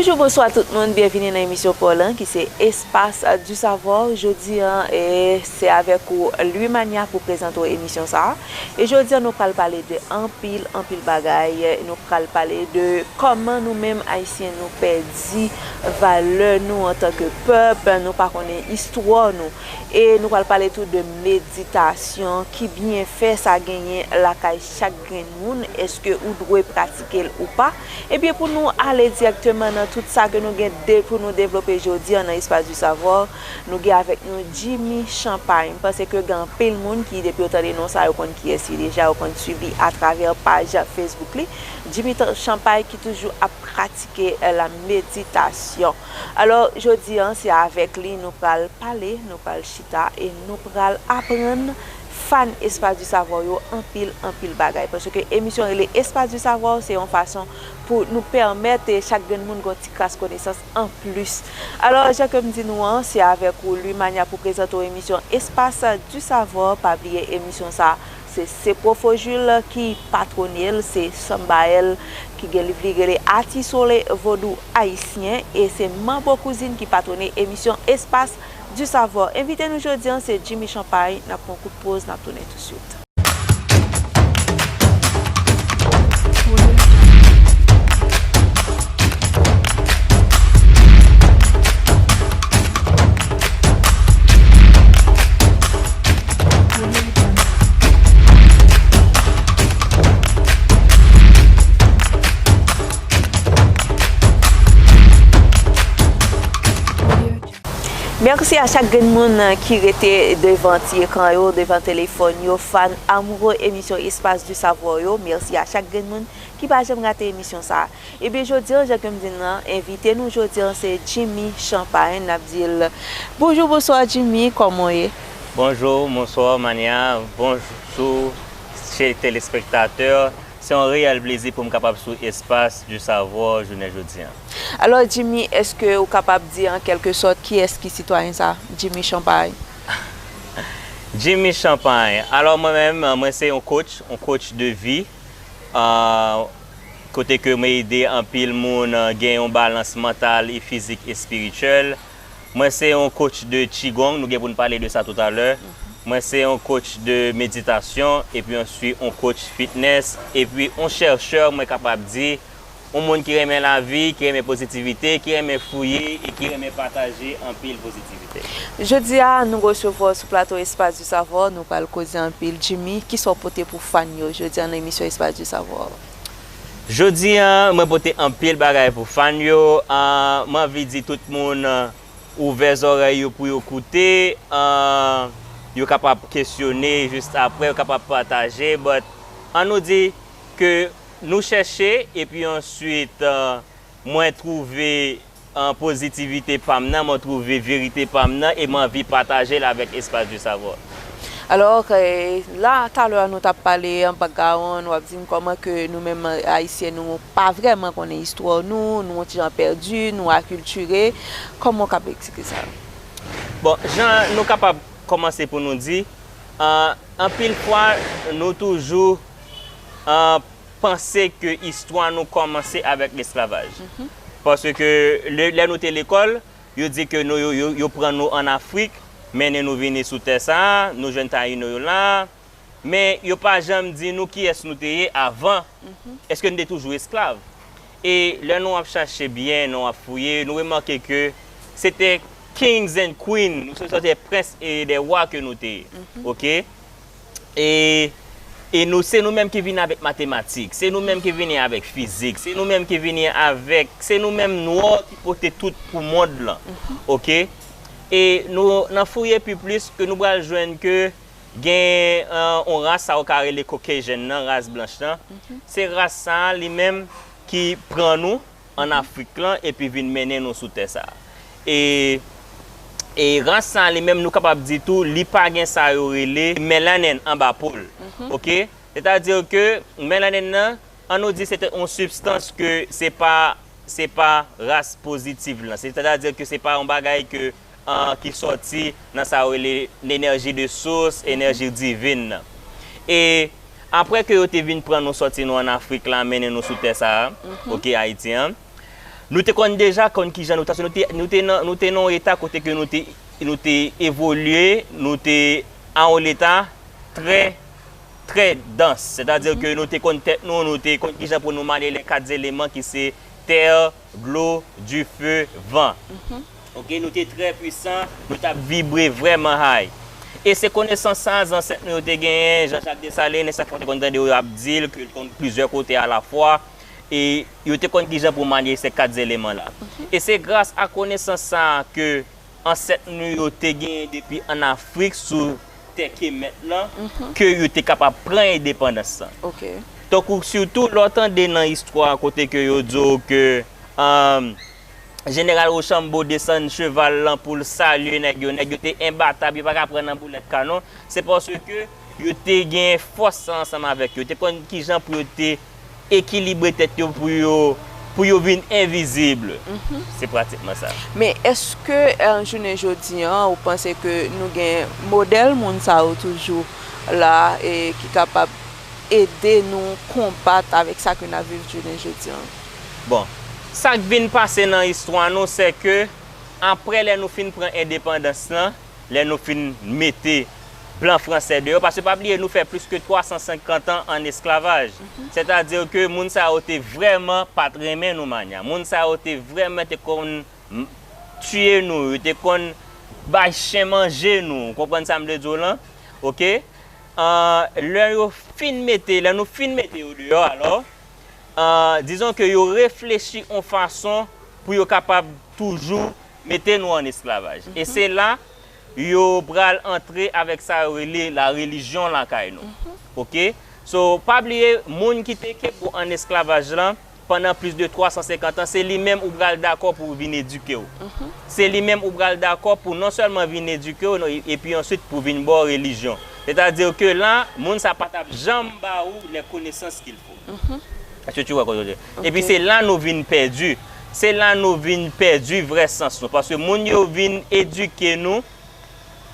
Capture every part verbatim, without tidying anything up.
Bonjou, bonswa tout moun, byenvini nan emisyon pa w lan ki se Espace du Savoir. Jodi an, e, se avèk ou Louis Mania pou prezante w emisyon sa a. E jodi an, nou pral pale de anpil, anpil bagay. Nou pral pale de kòman nou menm Ayisyen nou pèdi valè nou antanke pèp, nou pa konnen istwa nou. E nou pral pale tou de meditasyon, ki byenfè sa genyen lakay chak grenn moun, èske ou dwe pratike l ou pa? Ebyen, pou nou ale dirèkteman nan tout sa ke nou gen de, pou nou devlope jodi an nan Espace du Savoir, nou gen avèk nou Jimmy Champagne. M panse ke gen anpil moun ki, depi yo tande non sa, yo konn kiyès li deja, yo konn swiv li atravè paj Facebook li. Jimmy Champagne ki toujou ap pratike la meditasyon. Alò, jodi an, se avèk li nou pral pale, nou pral chita e nou pral aprann fan Espace du Savoir yo anpil, anpil bagay. Paske emisyon rele Espace du Savoir, se yon fason pou nou pèmèt, e, chak grenn moun gen yon ti kras konesans anplis. Alò, jan ke m di nou an, se avèk ou Louis Mania pou prezante w emisyon Espace du Savoir. Pa bliye emisyon sa, se, se Pwofo Jules ki patwone l, se Sanbael ki gen liv li rele Ati Sole Vodou Ayisyen, e se Manbo Kouzin ki patwone emisyon Espace du Savoir. Envite nou jodi an se Jimmy Champagne. N ap pran kout poz, n ap tounen touswit. Mèsi a chak grenn moun ki rete devan ti ekran yo, devan telefòn yo, fan amoureux emisyon Espace du Savoir yo. Mèsi a chak grenn moun ki pa janm rate emisyon sa a. Ebyen, jodi an, jan ke m di n nan, envite nou jodi an, se Jimmy Champagne. N ap di l bonjou, bonswa, Jimmy, kòman w ye? Bonjou, bonswa, Mania. Bonjou, chè telespektatè. Se yon reyèl plezi pou m kapab sou Espace du Savoir jounen jodi an. Alò, Jimmy, èske ou kapab di an kèlke sòt kiyès ki sitwayen sa, Jimmy Champagne? Jimmy Champagne. Alò, mwen menm, mwen se yon coach, yon coach de vi. Ah, kote ke mwen ede anpil moun, ah, gen yon balans mantal e fizik, espirityèl. Mwen se yon coach de Qigong, nou gen pou n pale de sa toutalè. Mwen se yon coach de meditasyon, epi answit yon coach fitness, epi yon chèchè, mwen kapab di, yon moun ki renmen lavi, ki renmen pozitivite, ki renmen fouye e ki renmen pataje anpil pozitivite. Jodi a, nou resevwa w sou plato Espace du Savoir, nou pral koze anpil. Jimmy, kisa w pote pou fan yo jodi a nan emisyon Espace du Savoir? Jodi a, mwen pote anpil bagay pou fan yo. Ah, mwen anvi di tout moun, ah, ouvè zòrèy yo pou yo koute. Ah, yo kapab kesyone jis apre, yo kapab pataje, but ann nou di ke nou chèche, epi answit, ah, mwen twouve, ah, pozitivite pa m nan, mwen twouve verite pa m nan, e mwen anvi pataje l avèk Espace du Savoir. Alò, eh, la, talè a nou t ap pale an background, w ap di n kòman ke nou menm Ayisyen, nou pa vrèman konnen istwa nou, nou yon ti jan pèdi, nou akiltire. Kòman w kab eksplike sa? Bon, jan nou kapab kòmanse pou nou di, ah, anpil fwa, nou toujou, ah, panse ke istwa nou kòmanse avèk lesklavaj. Paske lè, lè nou te lekòl, yo di ke nou, yo, yo, yo pran nou ann Afrik, mennen nou vini sou tè sa a, nou jwenn Tayino yo la. Men yo pa janm di nou kiyès nou te ye avan. Èske nou te toujou esklav? E lè nou ap chache byen, nou ap fouye, nou remake ke se te kings and queen, nou se, se te prens e de wa ke nou te ye. Oke? E, e nou, se nou menm ki vini avèk matematik, se nou menm ki vini avèk fizik, se nou menm ki vini avèk, se nou menm nwa ki pote tout pou mond lan. Oke? E nou, nan fouye pi plis, ke nou pral jwenn ke gen, eh, yon ras sa yo ka rele Caucasian nan, ras blanch lan. Se ras sa a li menm ki pran nou ann Afrik lan epi vin mennen nou sou tè sa a. E, e ras sa a li menm, nou kapab di tou, li pa gen sa yo rele melanin anba po l. Oke? Sètadi ke melanin nan, ann nou di se te yon sibstans ke se pa, se pa ras pozitif lan. Sètadi ke se pa yon bagay ke, ah, ki sòti nan sa yo rele lenèji de sous, enèji divin nan. E apre ke yo te vin pran nou, sòti nou ann Afrik la, mennen nou sou tè sa a, oke, Ayiti an, Nou te konn deja konn kijan nou t ap, nou te, nou te nan, nou te nan yon eta kote ke nou te, nou te evolye, nou te an yon eta trè, trè dans. Sètadi ke nou te konn tèt nou, nou te konn kijan pou nou manyen lè kat eleman ki se tè, dlo, dife, van. Ok, nou te trè pwisan, nou t ap vibre vrèman high. E se konesans sa a zansèt nou yo te genyen, Jean-Jacques Dessalines, chak fwa te konn tande yo ap di l, ke l konn plizyè kote alafwa, e yo te konn kijan pou manyen se kat eleman la. E se gras a konesans sa a ke ansèt nou yo te genyen depi ann Afrik sou tè Kemet lan, ke yo te kapab pran endepandans lan. Ok. Tankou sitou lè w tande nan istwa kote ke yo di w ke, um, Jeneral Rochambeau desann cheval lan pou l salye nèg yo, nèg yo te enbatab, yo pa ka pran nan boulèt kanon, se paske yo te gen fòs sa ansanm avèk yo, yo te konn kijan pou yo te ekilibre tèt yo pou yo, pou yo vin envizib. Se pratikman sa. Men èske, eh, jounen jodi an, ou panse ke nou gen modèl moun sa yo toujou la e ki kapab ede nou konbat avèk sa ke n ap viv jounen jodi an? Bon, sa k vin pase nan istwa nou, se ke apre lè nou fin pran endepandans lan, lè nou fin mete blan fransè deyò, paske pa bliye nou fè plis ke twa san senkant an an esklavaj. Sètadi ke moun sa yo te vrèman pa t renmen nou manya. Moun sa yo te vrèman te konn m- tiye nou, yo te konn bay chen manje nou. Ou konprann sa m vle di w lan? Ok? Ah, lè yo fin mete, lè nou fin mete yo deyò, alò, ah, dizon ke yo reflechi yon fason pou yo kapab toujou mete nou an esklavaj. E se la yo pral antre avèk sa yo rele la relijyon lakay nou. Ok? So, pa bliye, moun ki te kenbe w an esklavaj lan, pandan plis de twa san senkant an, se li menm ou pral dakò pou vin edike w. Se li menm ou pral dakò pou non sèlman vin edike w, non, e- epi answit pou vin ba w relijyon. Sètadi ke la, moun sa pa t ap janm ba ou les connaissances qu'il faut. Èske tu vois kote? Epi se la nou vin pèdi. Se la nou vin pèdi vrè sans nou. Paske moun yo vin edike nou,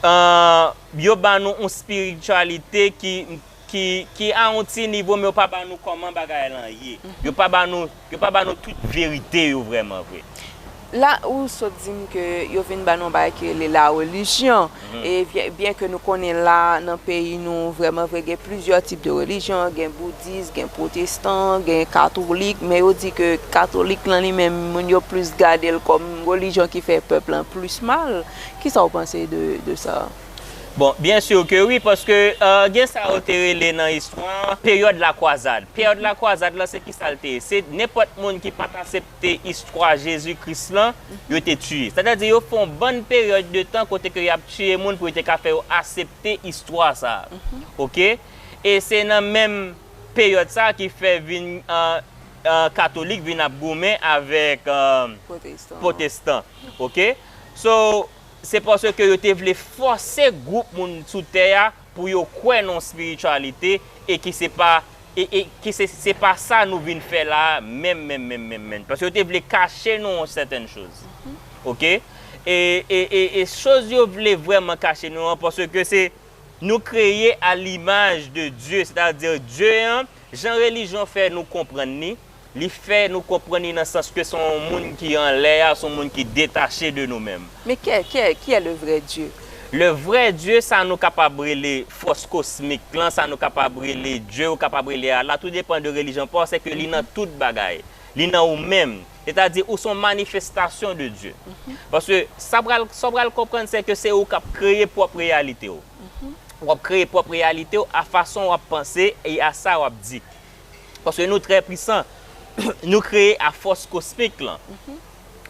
ah, yo ba nou yon espirityalite ki, ki, ki a yon ti nivo, men yo pa ba nou kòman bagay lan ye. Yo pa ba nou, yo pa ba nou tout verite yo vrèman vre. La ou sot di m ke yo vin ba nou bagay ki rele la relijyon. E byen, byen ke nou konnen la nan peyi nou vrèman vre gen plizyè tip de relijyon, gen boudis, gen pwotestan, gen katolik, men yo di ke katolik lan li menm moun yo plis gade l kòm relijyon ki fè pèp lan plis mal. Kisa w panse de, de sa? Bon, byen si ke wi, paske, euh, gen sa yo te rele nan istwa peryòd lakwazad. Peryòd lakwazad lan, se kisa l te ye? Se nenpòt moun ki pa t aksepte istwa Jezi Kris lan, yo te tiye. Sètadi, yo fè yon bann peryòd de tan kote ke y ap tiye moun pou yo te ka fè yo aksepte istwa sa a. Oke? E se nan menm peryòd sa a ki fè vin, euh, euh, katolik vin ap goumen avèk, euh, pwotestan. Oke? So, se paske yo te vle fòse gwoup moun sou tè a pou yo kwè nan espirityalite e ki se pa, e, e ki se, se pa sa nou vin fè la a, menm, menm, menm, menm, menm. Paske yo te vle kache nou yon sètèn choz. Oke? E, e, e, e choz yo vle vrèman kache nou an, paske se nou kreye à l'image de Dieu, sètadi Dye an, jan relijyon fè nou konprann li, li fè nou konprann li nan sans ke se yon moun ki anlè a, se yon moun ki detache de nou menm. Mais qui est, qui est, qui est le vrai Dieu? Le vrai Dieu, sa nou kapab rele fòs kosmik lan, sa nou kapab rele Dye, ou kapab rele Allah, tout depan de relijyon pa w, se ke li nan tout bagay. Li nan ou menm. Sètadi, ou se yon manifestasyon de Dye. Paske sa pral, sa w pral konprann, se ke se ou k ap kreye pwòp reyalite w. W ap kreye pwòp reyalite w a fason w ap panse e a sa w ap di. Paske nou trè pwisan. Nou kreye a fòs kosmik lan.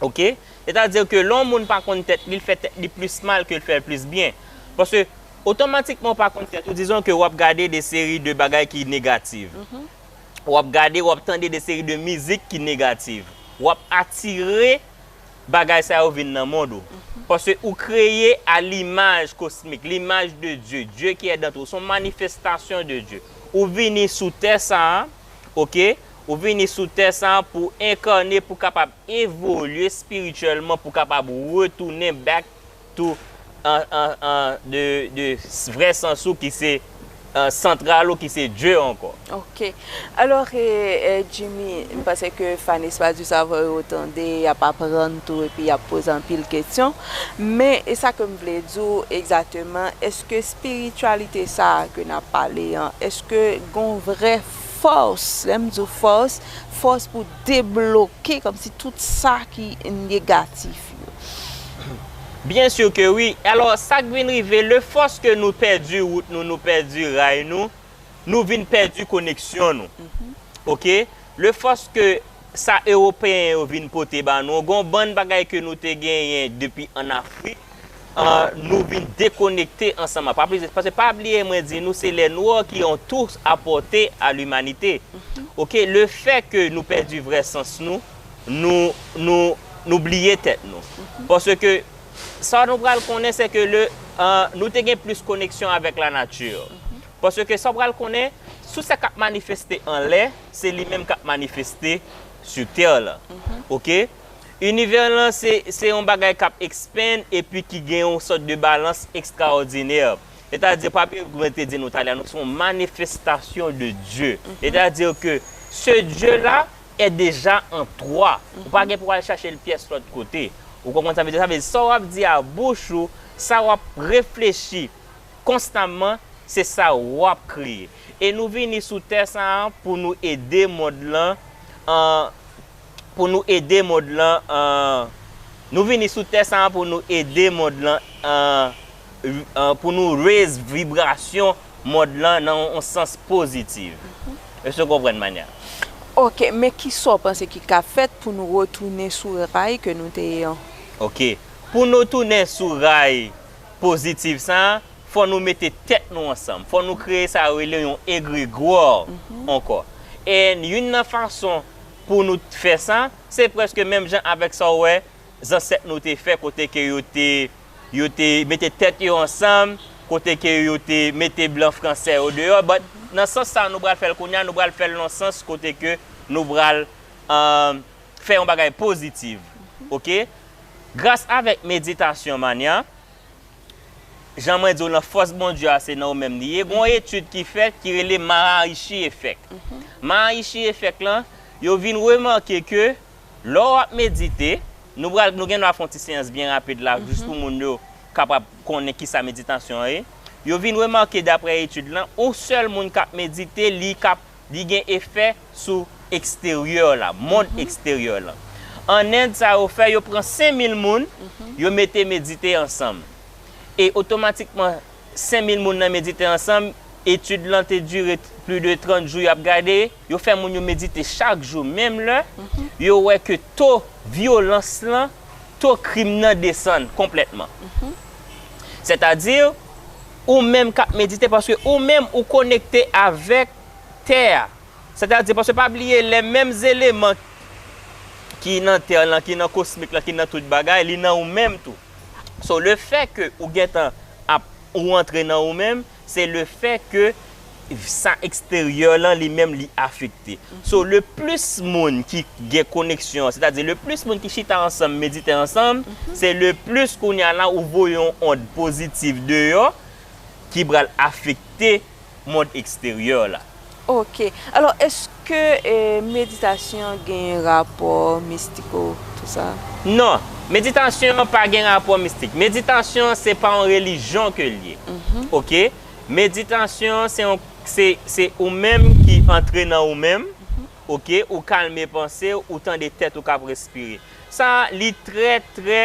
Oke? Sètadi ke lè yon moun pa konn tèt li, l fè tèt li plis mal ke l fè l plis byen. Paske otomatikman w pa konn tèt ou, dizon ke w ap gade de seri de bagay ki negatif. W ap gade, w ap tande de seri de mizik ki negatif. W ap atire bagay sa yo vin nan mond ou. Paske ou kreye a limaj kosmik, l'image de Dieu, Dieu qui est dans toi. Se yon manifestasyon de Dye. Ou vini sou tè sa a, oke? Ou vini sou tè sa a pou enkane, pou kapab evolye espirityèlman, pou kapab retounen back to, an, an, an, de, de vrè sans ou ki se santral ou ki se Dye ankò. Ok. Alò, e, e, Jimmy, m panse ke fan Espace du Savoir yo tande, y ap aprann tou, epi y ap poze anpil kesyon. Men, e sa ke m vle di w egzakteman, èske espirityalite sa a ke n ap pale an, èske gon vrè fòs, lè m di w fòs, fòs pou debloke kòmsi tout sa ki negatif yo? Byen si ke wi. Alò, sa k vin rive, lefòs ke nou pèdi wout nou, nou pèdi ray nou, nou vin pèdi koneksyon nou. Ok? Lefòs ke sa Ewopeyen yo vin pote ba nou, gon bann bagay ke nou te genyen depi ann Afrik, an, nou vin dekonekte ansanm. Paske pa bliye, mwen di nou, se lè nwa ki ont tout apòte a limanite. Ok? Lefè ke nou pèdi vrè sans nou, nou, nou, nou bliye tèt nou. Paske sa nou pral konnen, se ke le, an, nou te gen plis koneksyon avèk lanati. Paske sa w pral konnen, sou sa k ap manifeste anlè, se li menm k ap manifeste sou tè lan. Ok? Inivè lan, se, se yon bagay k ap expand epi ki gen yon sòt de balans ekstraòdinè. Sètadi, pa bliye mwen te di nou talè, nou se yon manifestasyon de Dye. Sètadi ke ce Dieu-là est déjà en toi. Ou pa gen pou al chache l pyès lòt kote. Ou konprann sa m vle di? Sa vle di, sa w ap di a bouch ou, sa w ap reflechi konstamman, se sa w ap kreye. E nou vini sou tè sa a pou nou ede mond lan, an, pou nou ede mond lan, an, nou vini sou tè sa a pou nou ede mond lan, an, an, pou nou raise vibrasyon mond lan nan yon sans pozitif. Èske w konprann, Mania? Ok, men kisa w panse ki ka fèt pou nou retounen sou ray ke nou te ye an? Ok. Pou nou tounen sou ray pozitif sa a, fò nou mete tèt nou ansanm. Fò nou kreye sa yo rele yon egregwa ankò. E youn nan fason pou nou fè sa, se prèske menm jan avèk sa w wè zansèt nou te fè, kote ke yo te, yo te mete tèt yo ansanm, kote ke yo te mete blan fransè yo deyò. But nan sans sa a, nou pral fè l kounye a, nou pral fè l nan sans kote ke nou pral, an, fè yon bagay pozitif. Ok? Gras avèk meditasyon, Mania, jan mwen di w lan, fòs Bondye a se nan ou menm li ye. Gon etid ki fèt ki rele Maharishi Effect. Maharishi Effect lan, yo vin remake ke lè w ap medite, nou pral, nou gen dwa fè yon ti seyans byen rapid la, jis pou moun yo kapab konnen kisa meditasyon an ye. Yo vin remake, daprè etid lan, yon sèl moun k ap medite, li k ap li gen efè sou eksteryè la, mond eksteryè la. An End, sa yo fè, yo pran senk mil moun, yo mete medite ansanm. E otomatikman, senk mil moun nan medite ansanm, etid lan te dire plis de trant jou, y ap gade, yo fè moun yo medite chak jou, menm lè, yo wè ke to vyolans lan, to krim nan desann konplètman. Sètadi, ou menm k ap medite, paske ou menm ou konekte avèk tè a. Sètadi, paske pa bliye, lè menm eleman ki nan tè lan, ki nan kosmik lan, ki nan tout bagay, li nan ou menm tou. So, lefè ke ou gentan ap, ou antre nan ou menm, se lefè ke sa eksteryè lan, li menm, li afekte. So, le plis moun ki gen koneksyon, sètadi le plis moun ki chita ansanm, medite ansanm, se le plis kounye a la ou voye yon ond pozitif deyò ki pral afekte mond eksteryè la. Ok. Alò, èske, e, meditasyon gen rapò mistiko, tou sa? Non, meditasyon pa gen rapò mistik. Meditasyon se pa yon relijyon ke l ye. Ok? Meditasyon se yon, se, se ou menm ki antre nan ou menm. Ok? Ou kalme panse w, ou tande tèt ou k ap respire. Sa, li trè, trè,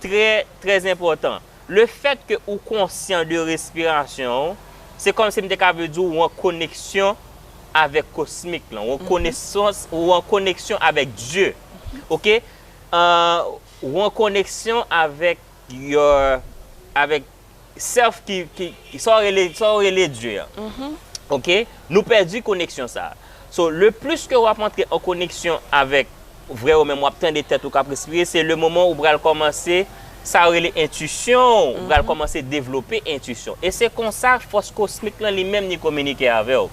trè, trè enpòtan. Lefèt ke ou konsyan de respirasyon w, se kòmsi m te ka vle di w ou an koneksyon avèk kosmik lan, ou an konesans, ou an koneksyon avèk Dye. Ok? An, ou an koneksyon avèk your, avèk self ki, ki, ki sa w rele, sa w rele Dye an. Ok? Nou pèdi koneksyon sa a. So, le plis ke w ap antre an koneksyon avèk vrè ou menm, w ap tande tèt ou k ap respire, se le moman ou pral kòmanse, sa w rele entwisyon w, ou pral kòmanse devlope entwisyon. E se konsa fòs kosmik lan li menm li kominike avè w.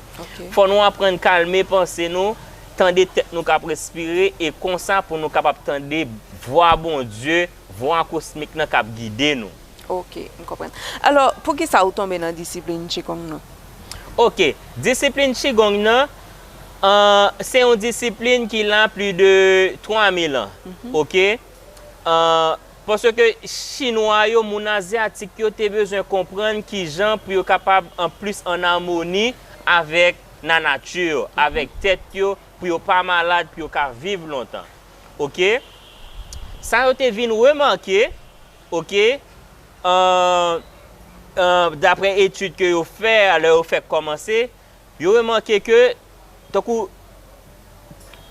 Fò nou aprann kalme panse nou, tande tèt nou k ap respire, e konsa pou nou kapab tande vwa Bondye, vwa kosmik lan k ap gide nou. Ok, m konprann. Alò, poukisa ou tonbe nan disiplin Qigong nan? Ok, disiplin Qigong nan, euh, se yon disiplin ki la plis de twa mil an. Ok? Euh, paske Chinwa yo, moun Azyatik yo te bezwen konprann kijan pou yo kapab an plis an amoni avèk nanati, avèk tèt yo, pou yo pa malad, pou yo ka viv lontan. Ok? Sa yo te vin remake, ok, euh, euh, daprè etid ke yo fè, lè yo fèk kòmanse, yo remake ke, tankou,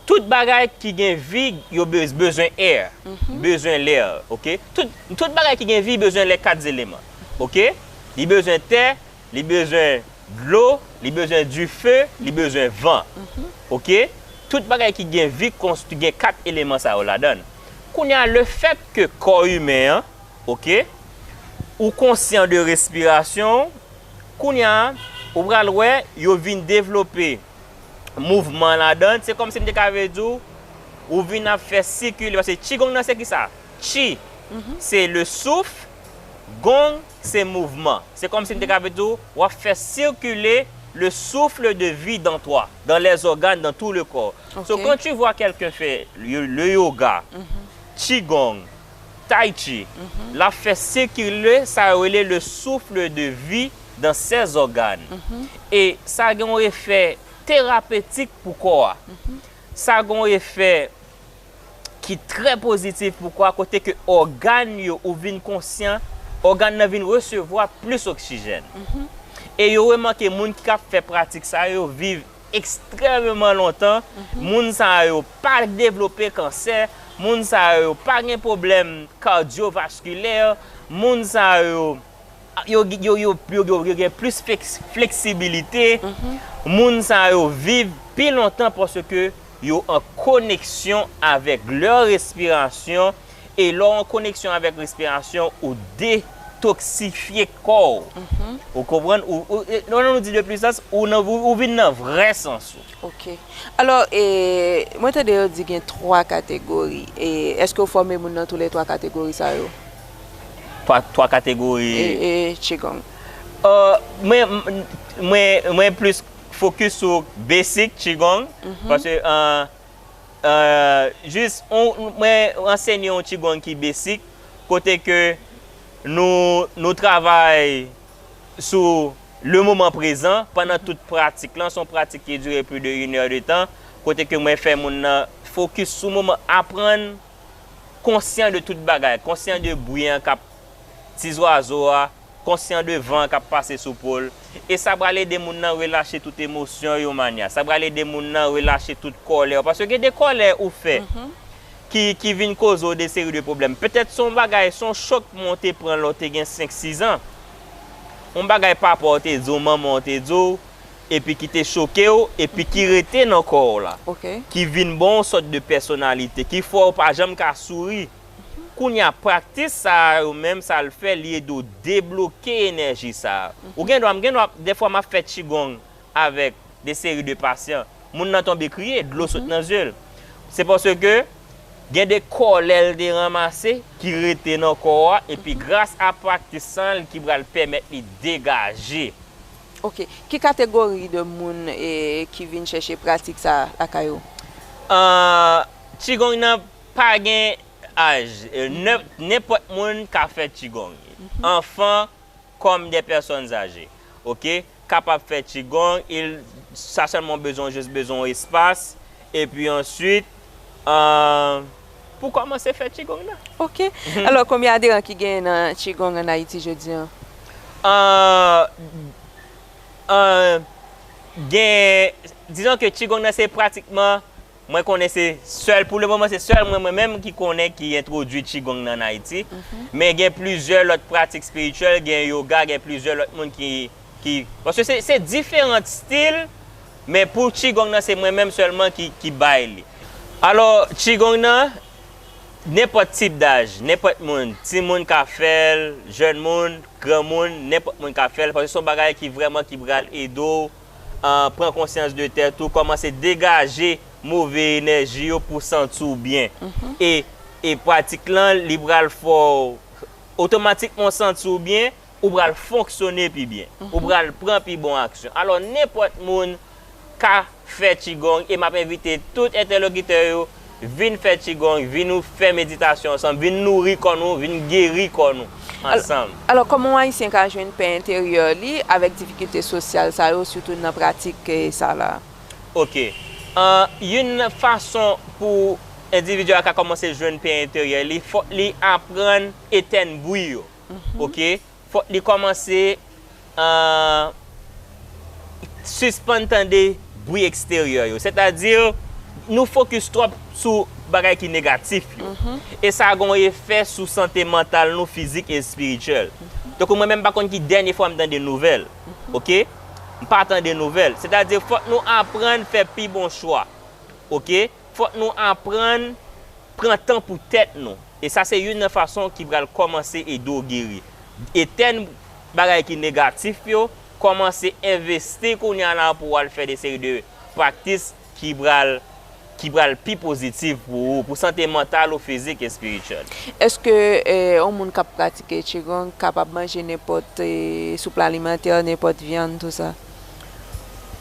tout bagay ki gen vi, yo bez- bezwen air, bezwen lè, ok? Tout, tout bagay ki gen vi bezwen lè kat eleman, ok? Li bezwen tè, li bezwen dlo, li bezwen dife, li bezwen van, ok? Tout bagay ki gen vi konstwi, gen kat eleman sa yo ladan l. Kounye a, lefèt ke kò imen an, ok, ou konsyan de respirasyon, kounye a, ou pral wè, yo vin devlope mouvman ladan l. Se kòmsi m te ka vle di w, ou vin ap fè sikile, paske Qigong nan se ki sa? Qi, se le souffle, Gong, se mouvman. Se kòmsi m te ka vle di w, w ap fè sikile le souffle de vie dans toi, dans les organes, dans tout le corps. So, quand tu vois quelqu'un fait le, le yoga, Qigong, Tai Chi, l ap fè sikile sa yo rele le souffle de vie dans ses organes. E sa gen yon efè terapetik pou kò a. Sa gen yon efè ki trè pozitif pou kò a, kote ke ògàn yo, ou vin konsyan, ògàn nan vin resevwa plis oksijèn. E yo remake moun ki ap fè pratik sa yo viv ekstrèmeman lontan. Moun sa yo pa devlope kansè, moun sa yo pa gen pwoblèm kadyovaskilè, moun sa yo, yo, yo, yo, yo, yo, yo gen plis fleks- fleksibilite, moun sa yo viv pi lontan paske yo an koneksyon avèk lè respirasyon, e lè w an koneksyon avèk respirasyon, ou detoksifye kò w. Ou konprann? Ou, ou, e, non, non, nou di de plis sans, ou, nan, ou, ou vin nan vrè sans ou. Ok. Alò, e, mwen tande yo di gen twa kategori. E, èske w fòme moun nan tou le twa kategori sa yo? Twa, twa kategori. E, e, Qigong. Euh, mwen, mwen, mwen plis fokis sou basic Qigong, paske, euh, euh, jis, on, mwen ansenye yon Qigong ki basic, kote ke nou, nou travay sou le moman prezan, pandan tout pratik lan, se yon pratik ki dire plis de une heure de temps, kote ke mwen fè moun nan fokis sou moman, aprann konsyan de tout bagay, konsyan de bri an k ap, ti zwazo a, konsyan de van an k ap pase sou po l. E sa pral ede moun nan relache tout emosyon yo, manya. Sa pral ede moun nan relache tout kòlè yo. Paske gen de kòlè ou fè ki, ki vin koze w de seri de pwoblèm. Petèt se yon bagay, se yon chòk mwen te pran lè w te gen senk, sis an. Yon bagay papa w te di w, manman w te di w, epi ki te choke w, epi ki rete nan kò w la. Ok. Ki vin ba w yon sòt de pèsonalite, ki fè w pa janm ka souri. Kounye a, praktis sa a yo menm, sa l fè, li ede w debloke enèji sa a. Ou gen dwa, m gen dwa, dèfwa m ap fè Qigong avèk de seri de pasyan. Moun nan tonbe kriye, dlo sot nan zye l. Se paske gen de kòlè l te ranmase ki rete nan kò a, epi gras a praktis sa a, ki pral pèmèt li degaje. Ok. Ki kategori de moun, e, ki vin chèche pratik sa a lakay ou? Ah, Qigong nan pa gen aj. E, nen- nenpòt moun ka fè Qigong. Enfants comme des personnes âgées. Ok? Kapab fè Qigong, il, sa sèlman bezwen, jis bezwen yon espas. Epi answit, euh, pou kòmanse fè Qigong nan. Ok. Alò, konbyen aderan ki genyen nan Qigong an Ayiti jodi an? Euh, euh, gen, dizon ke Qigong nan se pratikman, mwen konnen se sèl, pou le moman, se sèl mwen, mwen menm ki konnen, ki entwodui Qigong nan Ayiti. Men gen plizyè lòt pratik espirityèl, gen yoga, gen plizyè lòt moun ki, ki, paske se, se diferan stil, men pou Qigong nan, se mwen menm sèlman ki, ki bay li. Alò, Qigong nan, nenpòt tip daj, nenpòt moun, timoun ka fè l, jèn moun, granmoun, nenpòt moun ka fè l, paske se yon bagay ki vrèman ki pral ede w, ah, pran konsyans de tèt ou, kòmanse degaje move enèji yo pou w santi w byen. E, e pratik lan, li pral fè w otomatikman w santi w byen, ou pral fonksyone pi byen. Ou pral pran pi bon aksyon. Alò, nenpòt moun ka fè Qigong e m ap envite tout entèlokitè yo vin fè Qigong, vin nou fè meditasyon ansanm, vin nouri kò nou, vin geri kò nou ansanm. Alò, kòman yon Ayisyen ka jwenn pè enteryè li avèk difikilte sosyal sa yo, sitou nan pratik eh, sa la? Ok. An, youn nan fason pou endividi a ka kòmanse jwenn pè enteryè li, fòk li aprann etèn bri yo. Ok? Fòk li kòmanse an, sispann tande bri eksteryè yo. Sètadi, nou fokis twòp sou bagay ki negatif yo. E sa gen yon efè sou sante mantal nou, fizik e espirityèl. Tankou mwen menm, m pa konn ki dènye fwa m tande nouvèl. Ok? M pa tande nouvèl. Sètadi, fòk nou aprann fè pi bon chwa. Ok? Fòk nou aprann pran tan pou tèt nou. E sa se youn nan fason ki pral kòmanse ede w geri. Etèn bagay ki negatif yo, kòmanse envesti kounye a la pou w al fè de seri de praktis ki pral ki pral pi pozitif pou ou, pou sante mantal ou, fizik, espirityèl. Èske eh, yon moun k ap pratike Qigong kapab manje nenpòt eh, soup alimantè, nenpòt vyann, tou sa?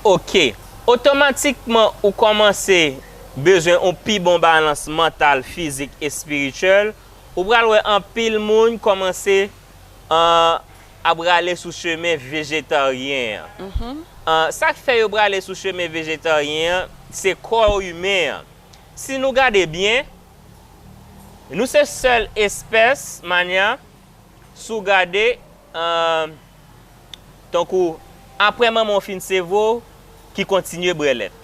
Ok. Otomatikman, ou kòmanse bezwen yon pi bon balans mantal, fizik, espirityèl. Ou pral wè anpil moun kòmanse an, ap rale sou chemen vejetaryen an. An, sa k fè yo prale sou chemen vejetaryen an, se kò imen an. Si nou gade byen, nou se sèl espès, manya, si w gade, an, tankou, apre manman w fin sevre w, ki kontinye bwè lèt.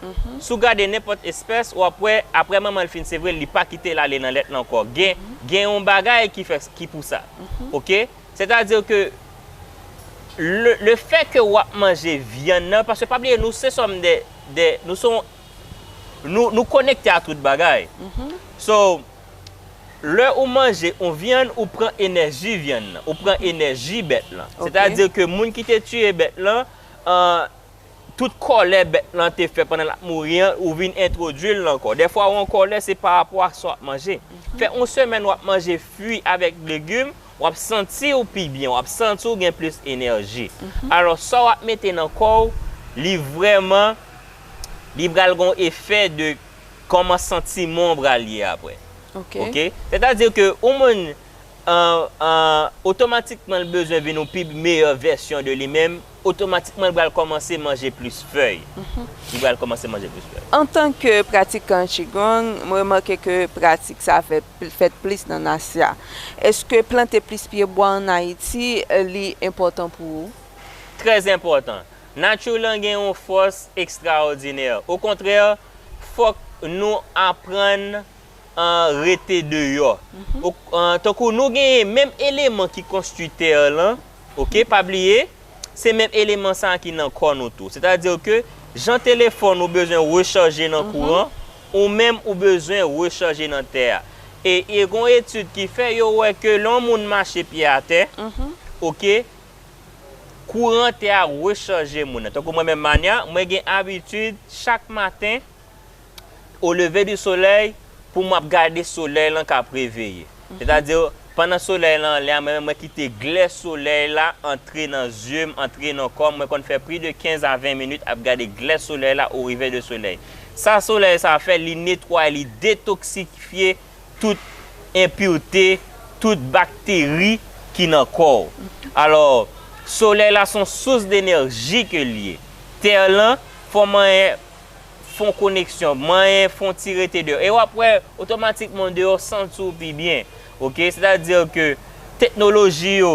Si w gade nenpòt espès, w ap wè, apre manman l fin sevre l, li pa kite l ale nan lèt la ankò. Gen, gen yon bagay ki fè, ki pou sa. Ok? Sètadi ke le, le fè ke w ap manje vyann nan, paske pa bliye, nou se sòm de, de, nou se yon, nou, nou konekte a tout bagay. So, lè ou manje yon vyann, ou pran enèji vyann nan, ou pran enèji bèt lan. Sètadi ke moun ki te tiye bèt lan, an, tout kòlè bèt lan te fè pandan l ap mouri an, ou vin entwodui l nan kò w. Dèfwa, ou an kòlè, se pa rapò ak sa w ap manje. Fè yon semèn w ap manje fwi avèk legim, w ap santi w pi byen, w ap santi w gen plis enèji. Alò, sa w ap mete nan kò w, li vrèman, li pral gen yon efè de kòman santiman w pral ye apre. Ok? Sètadi ke yon moun an, an, otomatikman l bezwen vin yon pi meyè vèsyon de li menm, otomatikman l pral kòmanse manje plis fèy. Li pral kòmanse manje plis fèy. Antanke pratikan Qigong, mwen remake ke pratik sa fè, fèt plis nan Asya. Èske plante plis pyebwa ann Ayiti, li enpòtan pou ou? Trè enpòtan. Nature lan gen yon fòs ekstraòdinè. Okontrè, fòk nou aprann an rete deyò. Tankou nou genyen menm eleman ki konstwi tè lan, ok, pa bliye, se menm eleman sa a ki nan kò nou tou. Sètadi ke jan telefòn ou bezwen rechaje nan kouran, ou menm ou bezwen rechaje nan tè a. E, e gen yon etid ki fè, yo wè ke lè yon moun mache pye atè, ok, kouran tè a rechaje moun nan. Tankou mwen menm, Manya, mwen gen abitid chak maten, o leve di solèy, pou m ap gade solèy lan k ap reveye. Sètadi, pandan solèy lan anlè a, mwen menm mwen kite glè solèy la antre nan zye m, antre nan kò m. Mwen konn fè plis de kenz a ven minit ap gade glè solèy la o revè de solèy. Sa solèy sa fè, li netwaye, li detoksifye tout enpirte, tout bakteri ki nan kò w. Alò, solèy la se yon sous denèji ke l ye. Tè lan, fò manyen fè yon koneksyon, manyen fè yon ti rete deyò. E w ap wè, otomatikman, deyò w santi w pi byen. Ok? Sètadi ke teknoloji yo,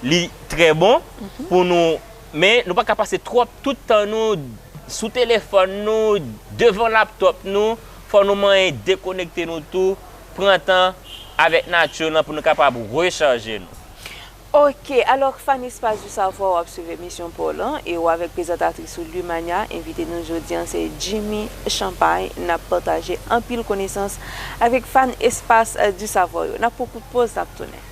li trè bon pou nou, men nou pa ka pase twòp tout tan nou sou telefòn nou, devan laptòp nou. Fò nou manyen dekonekte nou tou, pran tan avèk nati lan pou nou kapab rechaje nou. Ok, alò fan Espace du Savoir w ap swiv emisyon pa w lan e w avèk prezantatris ou Lumania, envite nou jodi an se Jimmy Champagne, n ap pataje anpil konesans avèk fan Espace du Savoir yo. N ap pran kout poz, n ap tounen.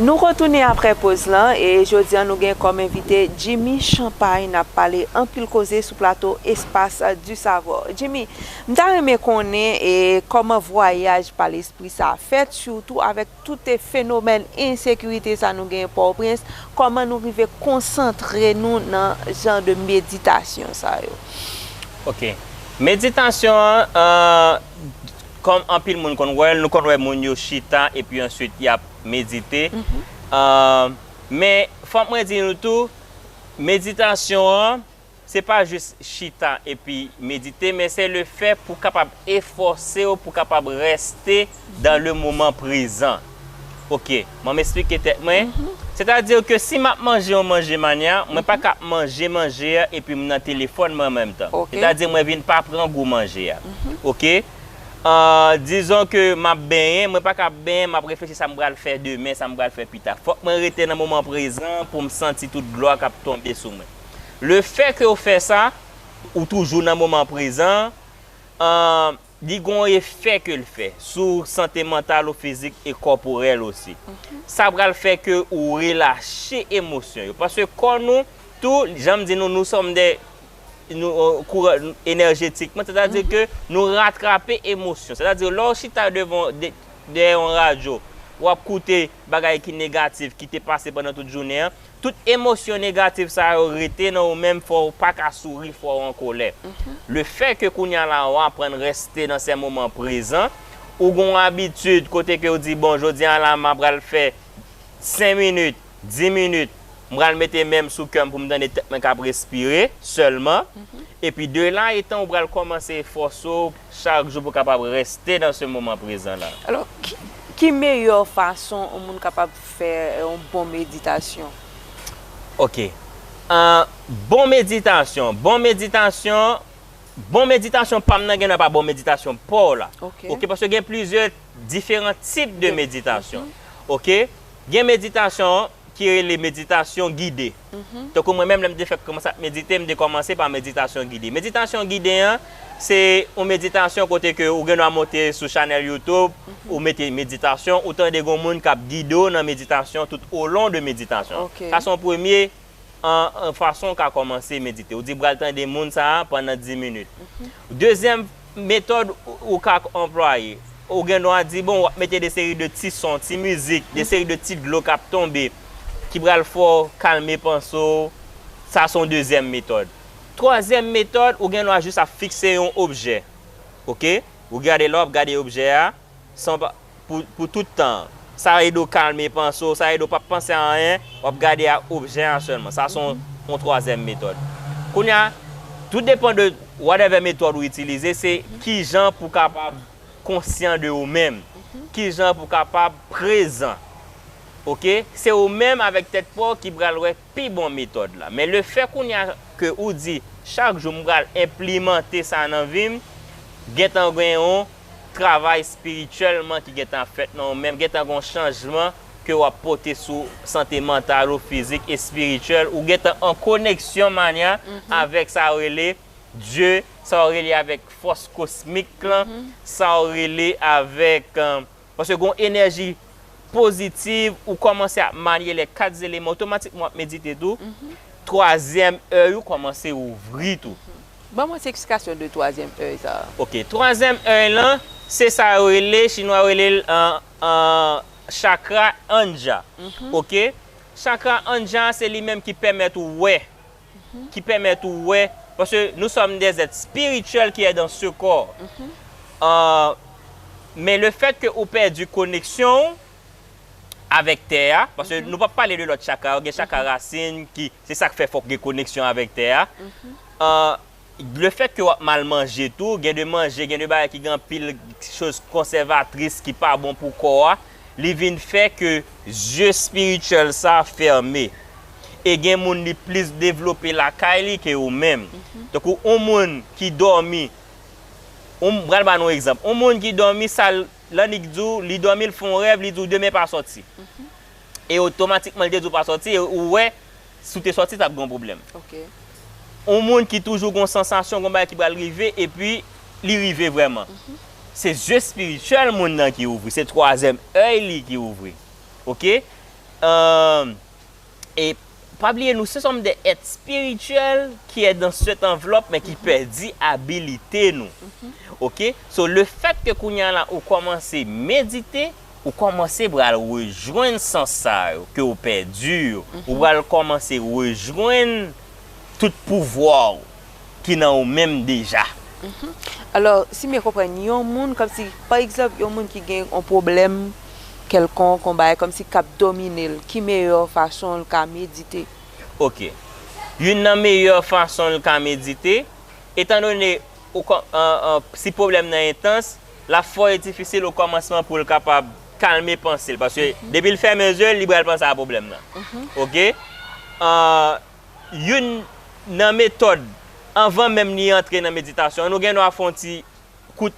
Nou retounen apre poz lan, e jodi a nou gen kòm envite Jimmy Champagne. N ap pale anpil koze sou plato Espace du Savoir. Jimmy, m ta renmen konnen e kòman vwayaj pa lespri sa fèt, sitou avèk tout e fenomèn ensekirite sa nou gen Pòtoprens, kòman nou rive konsantre nou nan jan de meditasyon sa yo? Ok. Meditasyon an, euh, kòm anpil moun konn wè l, nou konn wè moun yo chita epi answit y ap medite. Euh, men fòk mwen di nou tou, meditasyon an, se pa jis chita epi medite, men se le fè pou kapab efòse w, pou kapab reste dans le moment présent. Ok, mwen m eksplike tèt mwen. Sètadi ke si m ap manje yon manje manya, mwen pa ka ap manje manje a epi m nan telefòn mwen an menm tan. Ok. Sètadi mwen vin pa pran gou manje a. Ok? Ah, dizon ke m ap benyen, mwen pa ka ap benyen, m ap reflechi sa m pral fè demen, sa m pral fè pita. Fòk mwen rete nan moman prezan pou m santi tout glwa k ap tonbe sou mwen. Le fè ke w fè sa, ou toujou nan moman prezan, ah, li gon efè ke l fè sou sante mantal ou, fizik e kòporèl osi. Sa pral fè ke ou relache emosyon yo. Paske kò nou, tou, jan m di nou, nous sommes des, nou, euh, kouran enèjetikman, sètadi ke nou ratrape emosyon. Sètadi lè w chita devan, de, dèyè yon radyo, w ap koute bagay ki negatif, ki te pase pandan tout jounen an, tout emosyon negatif sa yo rete nan ou menm, fè w pa ka souri, fè w an kolè. Le fè ke kounye a la ou aprann reste nan se moman prezan, ou gon abitid kote ke w di, bon, jodi a la m a pral fè senk minit, dis minit, m pral mete men m sou kè m pou m tande tèt mwen k ap respire sèlman. Epi de la etan ou pral kòmanse efòse w chak jou pou w kapab reste nan se moman prezan la. Alò, ki, ki meyè fason yon moun kapab fè yon bon meditasyon? Ok. An, bon meditasyon. Bon meditasyon. Bon meditasyon pa m nan gen dwa pa bon meditasyon pa w la. Ok. Ok, paske gen plizyè diferan tip de meditasyon. Ok? Gen meditasyon ki rele meditasyon gide. Tankou mwen menm, lè m te fèk kòmanse ap medite, m te kòmanse pa meditasyon gide. Meditasyon gide an, se yon meditasyon kote ke ou gen dwa monte sou chanèl YouTube, ou mete meditasyon, ou tande gon moun k ap gide w nan meditasyon tout olon de meditasyon. Ok. Sa se yon premye an, an fason w ka kòmanse medite. Ou di pral tande moun sa a pandan dis minit. Dezyèm metòd ou, ou ka anplwaye, ou gen dwa di, bon, w ap mete de seri de ti son, ti mizik, de seri de ti dlo k ap tonbe, ki pral fè w kalme panse w. Sa se yon dezyèm metòd. Twazyèm metòd, ou gen dwa jis ap fikse yon objè. Ok? Ou gade lè w ap gade objè a, san pa, pou, pou tout tan. Sa ede w kalme panse w, sa ede w p ap panse a anyen, w ap gade a objè a sèlman. Sa se yon, yon twazyèm metòd. Kounye a, tout depan de whatever metòd ou itilize, se kijan pou w kapab konsyan de ou menm, kijan pou w kapab prezan. Ok? Se ou menm avèk tèt pa w ki pral wè pi bon metòd la. Men le fè kounye a ke ou di, chak jou m pral enplimante sa nan vi m, gentan gen yon travay espirityèlman ki gentan fèt nan ou menm, gentan gen yon chanjman ke w ap pote sou sante mantal ou, fizik, espirityèl, ou gentan an koneksyon manya avèk sa yo rele Dye, sa yo rele avèk fòs kosmik lan, sa yo rele avèk, euh, paske gen yon enèji pozitiv, ou kòmanse ap marye lè kat eleman, otomatikman w ap medite tou, twazyèm èy ou kòmanse ouvri tou. Ban mwen ti eksplikasyon de twazyèm èy sa a. Ok, twazyèm èy lan, se sa yo rele, chinwa yo rele l, euh, euh, chakra Ajna. Ok? Chakra Ajna, se li menm ki pèmèt ou wè, ki pèmèt ou wè, paske nous sommes des êtres spirituels qui est dans ce corps. Euh, men le fèt ke ou pèdi koneksyon w avèk tè a, paske nou p ap pale de lòt chakra yo, gen chakra rasin ki, se sa k fè fòk gen koneksyon avèk tè a. Euh, le fèt ke w ap mal manje tou, gen de manje, gen de bagay ki gen anpil choz konsèvatris ki pa bon pou kò a, li vin fè ke zye espirityèl sa fèmen. E gen moun li plis devlope lakay li ke ou menm. Tankou yon moun ki dòmi, m pral ba nou yon egzanp. Yon moun ki dòmi, sa l, lannik di w, li dòmi, l fè yon rèv, li di w demen pa sòti. E otomatikman, li te di w pa sòti, e ou wè, si w te sòti, t ap gen yon pwoblèm. Ok. Yon moun ki toujou gen yon sansasyon, gen yon bagay ki pral rive, epi li rive vrèman. Se zye espirityèl moun nan ki ouvri, se twazyèm èy li ki ouvri. Ok? euh, e pa bliye nou se sòm de èt spirityèl ki è dan sèt anvlòp men ki pèdi abilite nou. Oke? So le fèt ke kounye a la ou kòmanse medite, ou kòmanse pral rejwenn sans sa yo ke ou pèdi yo. Ou pral kòmanse rejwenn tout pouvwa w ki nan ou menm deja. Alò, si m byen konprann, yon moun kòmsi, pa egzanp, yon moun ki gen yon pwoblèm kèlkonk, yon bagay kòmsi k ap domine l, ki meyè fason l ka medite? Oke. Youn nan meyè fason l ka medite, etandone ou, si pwoblèm nan entans, l ap fò e difisil o kòmansman pou l kapab kalme panse l. Paske depi l fèmen zye l, li pral panse a pwoblèm nan. Oke? Youn nan metòd, anvan menm li antre nan meditasyon, nou gen dwa fè yon ti kout,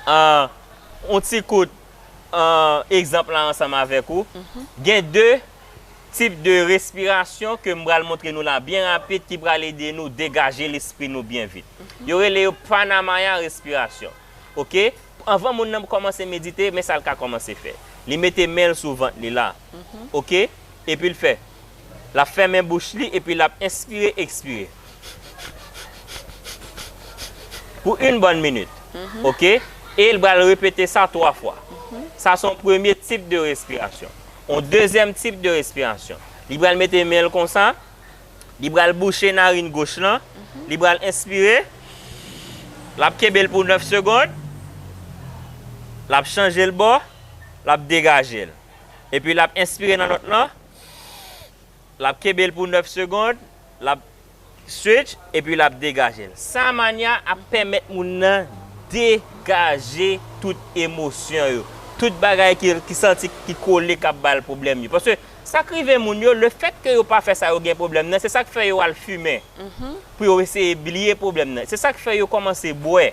yon ti kout egzanp la ansanm avèk ou. Gen de tip de respirasyon ke m pral montre nou la byen rapid ki pral ede nou degaje lespri nou byen vit. Yo rele yo pranamaya respirasyon. Oke? Anvan moun nan kòmanse medite, men sa l ka kòmanse fè. Li mete men l sou vant li la. Oke? Epi l fè. L ap fèmen bouch li epi l ap enspire, ekspire. Pou yon bòn minit. Oke? E l pral repete sa twa fwa. Sa se yon premye tip de respirasyon. Yon dezyèm tip de respirasyon. Li pral mete men l konsa. Li pral bouche narin goch lan. Li pral enspire. L ap kenbe l pou nèf segonn. L ap chanje l bò. L ap degaje l. Epi l ap enspire nan lòt lan. L ap kenbe l pou nèf segonn. L ap switch. Epi l ap degaje l. Sa manya ap pèmèt moun nan degaje tout emosyon yo. Tout bagay ki, ki santi ki kole k ap ba l pwoblèm yo. Paske sa k rive moun yo, lefèt ke yo pa fè sa yo gen pwoblèm nan, se sa k fè yo al fimen. Pou yo eseye bliye pwoblèm nan. Se sa k fè yo kòmanse bwè.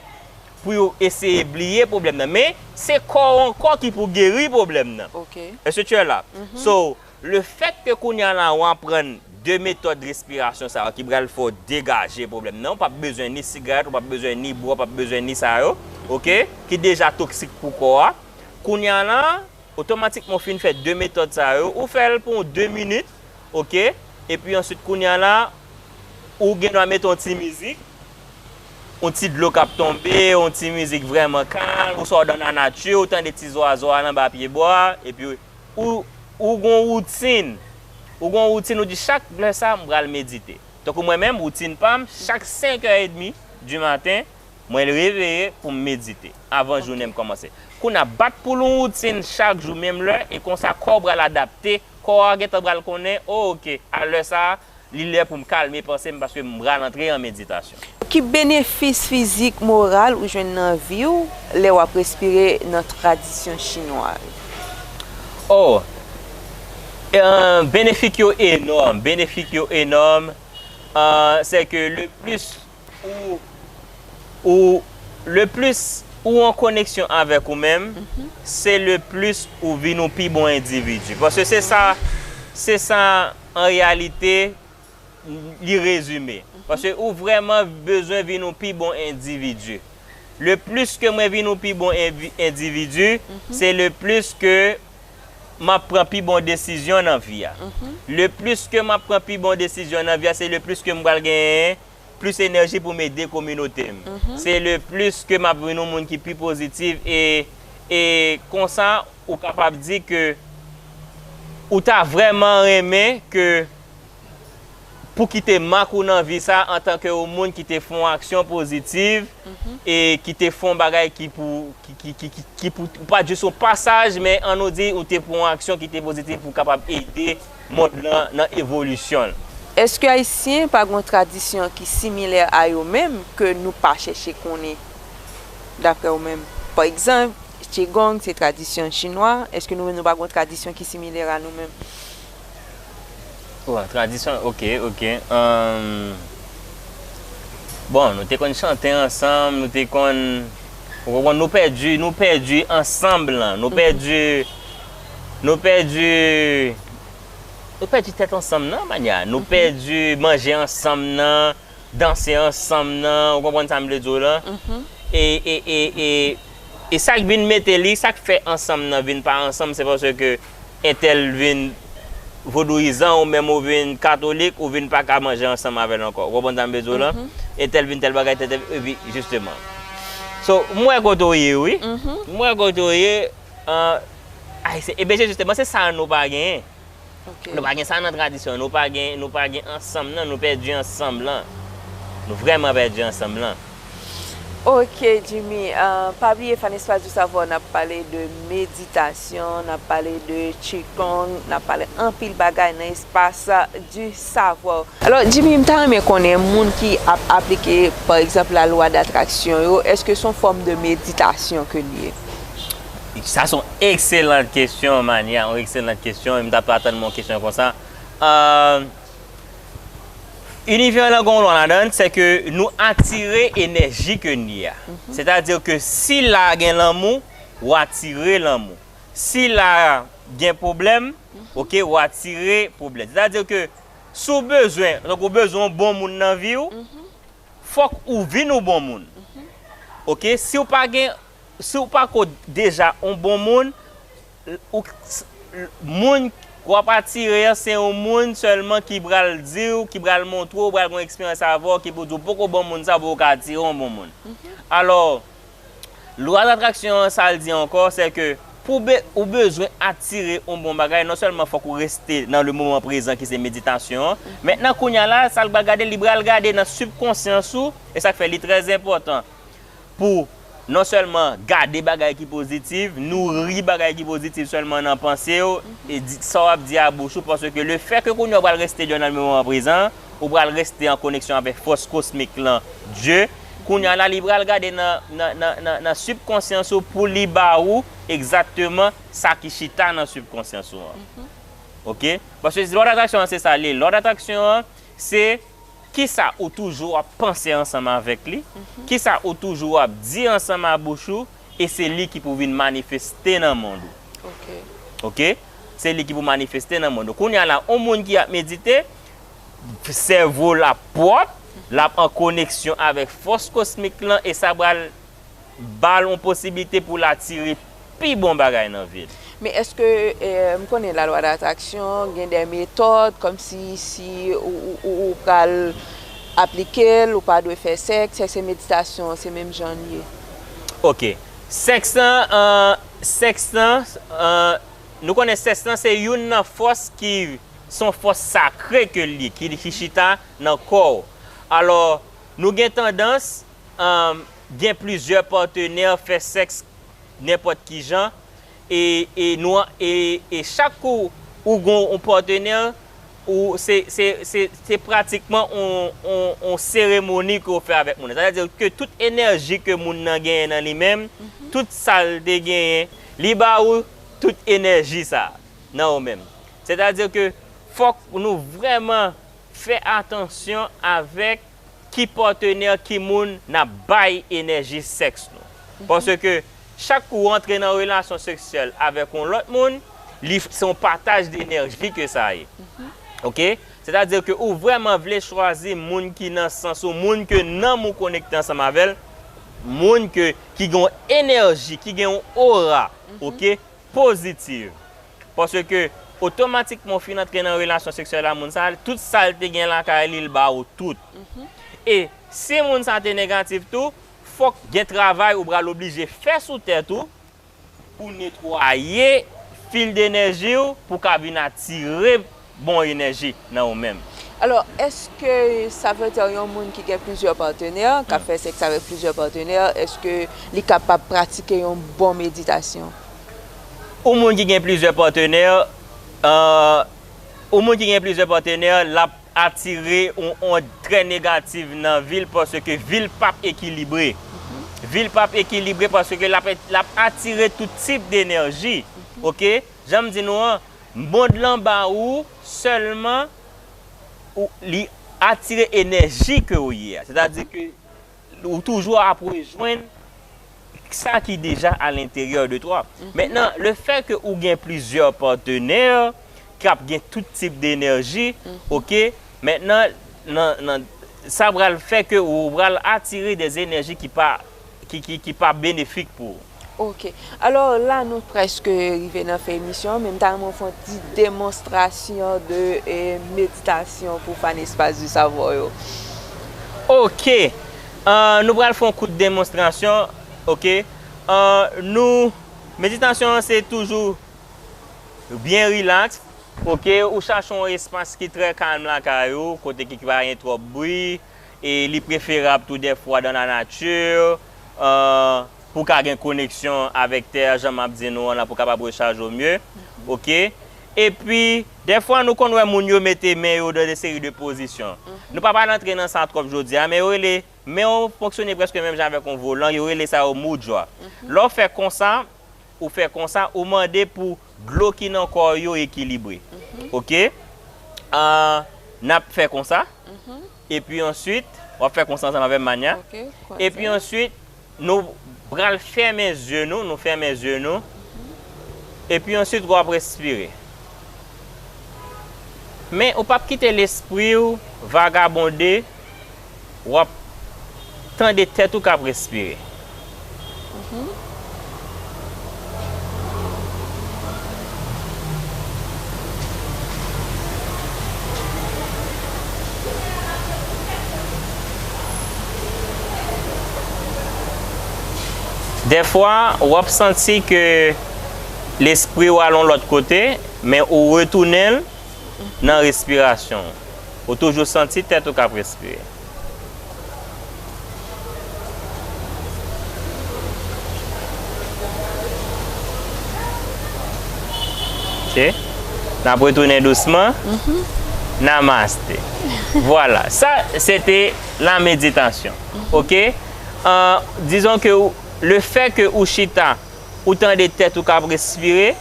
Pou yo eseye bliye pwoblèm nan. Men, se kò w ankò ki pou geri pwoblèm nan. Oke. Èske tu es là? So, lefèt ke kounye a la ou aprann de metòd respirasyon sa yo ki pral fè w degaje pwoblèm nan, ou p ap bezwen ni sigarèt, ou p ap bezwen ni bwè, ou p ap bezwen ni sa yo, oke, ki deja toksik pou kò a. Kounye a la, otomatikman ou fin fè de metòd sa yo, ou fè l pou de minit, oke, epi answit kounye a la, ou gen dwa mete yon ti mizik, yon ti dlo k ap tonbe, yon ti mizik vrèman kalm, ou swa w dan lanati, ou tande ti zwazo a l anba pyebwa, epi ou, ou gen yon woutin, ou gen yon woutin, ou di chak lè sa, m pral medite. Tankou mwen menm, woutin pa m, chak senk è edmi di maten, mwen reveye pou m medite, avan jounen m kòmanse. Kounye a, bat pou l yon woutin chak jou, menm lè, e konsa kò w pral adapte, kò a gentan pral konnen, o, oke, a lè sa a, li lè pou m kalme panse m paske m pral antre an meditasyon. Ki benefis fizik, moral ou jwenn nan vi w lè w ap respire nan tradisyon chinwa yo? Oh! Benefik yo enòm, benefik yo enòm. Se ke le plis ou, ou le plis ou an koneksyon avèk ou menm, se le plis ou vin yon pi bon endividi. Paske se sa, se sa an reyalite li rezime. Paske ou vrèman bezwen vin yon pi bon endividi. Le plis ke mwen vin yon pi bon endividi, se le plis ke m ap pran pi bon desizyon nan vi a. Le plis ke m ap pran pi bon desizyon nan vi a, se le plis ke m pral genyen plis enèji pou m ede kominote m. Se le plis ke m ap vin yon moun ki pi pozitif e, e konsa ou kapab di ke ou ta vrèman renmen ke pou kite mak ou nan vi sa antanke yon moun ki te fè yon aksyon pozitiv e ki te fè yon bagay ki pou ki, ki, ki, ki, ki pou, pa jis yon pasaj, men ann nou di ou te pran yon aksyon ki te pozitif pou kapab ede mond lan nan evolisyon l. Èske Ayisyen pa gen yon tradisyon ki similè a yo menm ke nou pa chèche konnen, daprè ou menm? Pa egzanp, Qigong se tradisyon chinwa, èske nou menm nou pa gen yon tradisyon ki similè a nou menm? Bon, tradisyon, oke, oke. Bon, nou te konn chante ansanm, nou te konn, ou konprann, nou pèdi, nou pèdi ansanm lan, nou pèdi, nou pèdi, nou pèdi tèt ansanm nan, manya, nou pèdi manje ansanm nan, danse ansanm nan, ou konprann sa m vle di w lan? E, e, e, e, e sa k vin mete li, sa k fè ansanm nan vin pa ansanm, se paske entèl vin vodouyizan, ou menm ou vin katolik, ou vin pa ka manje ansanm avè l ankò. Ou konprann sa m vle di w lan? Entèl vin tèl bagay, tèl, tèl, epi jisteman. So, m wè kote w ye, wi. M wè kote w ye. An, Ayisyen, ebyen, se jisteman, se sa nou pa genyen. Nou pa gen sa nan tradisyon, nou pa gen, nou pa gen ansanm nan, nou pèdi ansanm lan. Nou vrèman pèdi ansanm lan. Ok, Jimmy, uh, pa bliye Fan Espace du Savoir, n ap pale de meditasyon, n ap pale de Qigong, n ap pale anpil bagay nan Espace du Savoir. Alò, Jimmy, m ta renmen konnen moun ki ap aplike, pa egzanp, lalwa datraksyon yo, èske se yon fòm de meditasyon ke l ye? Sa se yon ekselan kesyon, Mania, yon ekselan kesyon, e m t ap atann mwen yon kesyon konsa. Uh, Inivè lan gen yon lwa ladan l, se ke nou atire enèji ke n ye a. Sètadi ke si la gen lanmou, w atire lanmou. Si la gen pwoblèm, ok, w atire pwoblèm. Sètadi ke si w bezwen, tankou w bezwen yon bon moun nan vi w, fòk ou vin yon bon moun. Ok, si w pa gen, si w pa ko deja yon bon moun, ou, moun w ap atire an se yon moun sèlman ki pral di w, ki pral montre w, pral gen yon eksperyans avè w, ki pou di w poko bon moun sa pou w ka atire yon bon moun. Alò, lwa datraksyon an, sa l di ankò, se ke pou be, ou bezwen atire yon bon bagay, non sèlman fòk ou reste nan le moman prezan ki se meditasyon an. Mentnan, kounye a la, sa l pral gade, li pral gade nan sibkonsyans ou, e sa k fè li trè enpòtan pou non sèlman gade bagay ki pozitif, nouri bagay ki pozitif sèlman nan panse w, e di, sa w ap di a bouch ou, paske le fè ke kounye a w pral reste nan le moman prezan, ou pral reste an koneksyon avèk fòs kosmik lan, Dye. Kounye a la, li pral gade nan, nan, nan, nan, nan sibkonsyans ou pou li ba ou egzakteman sa ki chita nan sibkonsyans ou an. Ok? Paske lwa datraksyon an, se sa li ye. Lwa datraksyon an, se kisa ou toujou ap panse ansanm avèk li, kisa ou toujou ap di ansanm a bouch ou, e se li ki pou vin manifeste nan mond ou. Ok? Se li ki pou manifeste nan mond ou. Kounye a la, yon moun ki ap medite, sèvo l ap pwòp, l ap an koneksyon avèk fòs kosmik lan, e sa pral ba l yon posiblite pou l atire pi bon bagay nan vi l. Men èske, eh, m konnen lalwa datraksyon gen de metòd, kòmsi si ou, ou, ou, ou pral aplike l, ou pa dwe fè sèks, èske meditasyon se menm jan l ye? Ok. Sèks lan, uh, sèks lan, uh, nou konnen sèks lan se youn nan fòs ki, se yon fòs sakre ke l ye, ki, ki chita nan kò w. Alò, nou gen tandans, um, gen plizyè patnè, fè sèks nenpòt ki jan, e, e, nou, e, e chak kou ou gen yon patnè, ou, se, se, se, se pratikman yon, yon, yon seremoni ke w fè avèk moun nan. Sètadi ke tout enèji ke moun nan genyen nan li menm, tout sa l te genyen, li ba ou tout enèji sa nan ou menm. Sètadi ke fòk nou vrèman fè atansyon avèk ki patnè, ki moun n ap bay enèji sèks nou. Paske chak kou w antre nan relasyon seksyèl avèk yon lòt moun, li, se yon pataj de enèji ke sa ye. Ok? Sètadi ke ou vrèman vle chwazi moun ki nan sans ou, moun ke nanm ou konekte ansanm avè l, moun ke, ki gen yon enèji, ki gen yon aura, ok, pozitiv. Paske otomatikman w fin antre nan relasyon seksyèl a moun sa, tout sa l te gen lakay li, l ba ou tout. E si moun sa te negatif tou, fòk gen travay ou pral oblije fè sou tèt ou pou netwaye fil denèji w pou ka vin atire bon enèji nan ou menm. Alò, èske sa vle di yon moun ki gen plizyè patnè, k ap fè sèks avèk plizyè patnè, èske li kapab pratike yon bon meditasyon? Yon moun ki gen plizyè patnè, uh, yon moun ki gen plizyè patnè, l ap atire yon ond trè negatif nan vi l paske vi l p ap ekilibre. Vi l p ap ekilibre paske l ap, l ap atire tout tip denèji. Ok? Jan m di nou an, mond lan ba ou sèlman, ou, li atire enèji ke ou ye a. Sètadi ke ou toujou ap rejwenn sa ki deja alenteryè de twa. Mentnan, le fè ke ou gen plizyè patnè k ap gen tout tip denèji, ok, mentnan, nan, nan, sa pral fè ke ou pral atire de enèji ki pa, ki, ki, ki pa benefik pou ou. Ok. Alò, la, nou prèske rive nan fen emisyon, men m ta renmen w fè yon ti demonstrasyon de, eh, meditasyon pou fan Espace du Savoir yo. Ok. Ah, nou pral fè yon kout demonstrasyon. Ok. Ah, nou, meditasyon an se toujou byen rilaks. Ok, ou chache yon espas ki trè kalm lakay ou, kote ki pa gen twòp bri, e li preferab tou dèfwa dans la nature, euh, pou ka gen koneksyon avèk tè, jan m ap di nou an la, pou kapab rechaje w mye. Ok? Epi, dèfwa nou konn wè moun yo mete men yo nan de seri de pozisyon. Nou pa pral antre nan sa twòp jodi a, men yo rele, men yo fonksyone prèske menm jan avèk yon volan, yo rele sa yo mudra. Lè w fè konsa, ou fè konsa, ou mande pou dlo ki nan kò w yo ekilibre. Ok? Ah, n ap fè konsa. Epi answit, w ap fè konsa ansanm avè m, Mania. Ok, kwaze. Epi answit, nou pral fèmen zye nou, nou fèmen zye nou. Epi answit, w ap respire. Men ou p ap kite lespri w vagabonde, w ap tande tèt ou k ap respire. Dèfwa, w ap santi ke lespri w al yon lòt kote, men ou retounen l nan respirasyon w. Ou toujou santi tèt ou k ap respire. Ok? N ap retounen dousman. Namaste. Vwala. Sa, se te la meditasyon. Ok? Euh, dizon ke ou, le fè ke ou chita, ou tande tèt ou k ap respire,